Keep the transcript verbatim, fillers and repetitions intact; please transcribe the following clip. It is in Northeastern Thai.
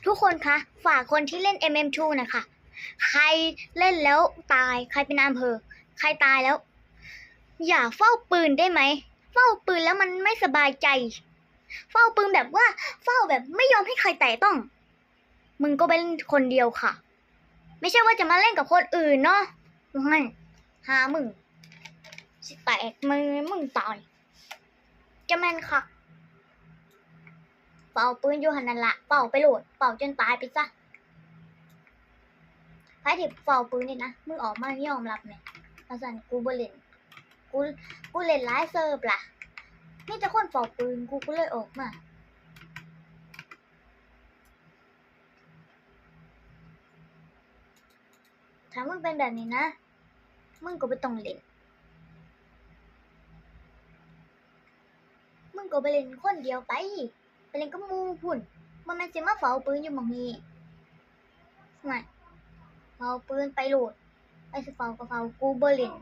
ทุกคนคะ ฝากคนที่เล่น เอ็มเอ็มทู นะคะ ใครเล่นแล้วตาย ใครเป็นนายอำเภอ ใครตายแล้ว อย่าเฝ้าปืนได้ไหม เฝ้าปืนแล้วมันไม่สบายใจ เฝ้าปืนแบบว่า เฝ้าแบบไม่ยอมให้ใครแตะต้อง มึงก็ไปเล่นคนเดียวค่ะ ไม่ใช่ว่าจะมาเล่นกับคนอื่นเนาะมึงให้หามึงสิแตกมือมึงตาย จะแม่นค่ะ เฝ้าปืนอยู่หั่นนั่นละ เฝ้าไปโลด เฝ้าจนตายไปซะ ไผที่เฝ้าปืนนี่นะ มึงออกมายอมรับแหน่ ว่าซั่น กูบ่เล่น กู กูเล่นหลายเซิร์ฟล่ะ มีแต่คนเฝ้าปืน กูก็เลยออกมา ถ้ามึงเป็นแบบนี้นะ มึงก็บ่ต้องเล่น มึงก็ไปเล่นคนเดียวไป ไปเล่นกับหมู่พุ้น บ่แม่นสิมาเฝ้าปืนอยู่หม่องนี้ ห่วย เฝ้าปืนไปโลด ไปสิเฝ้าก็เฝ้า กูบ่เล่น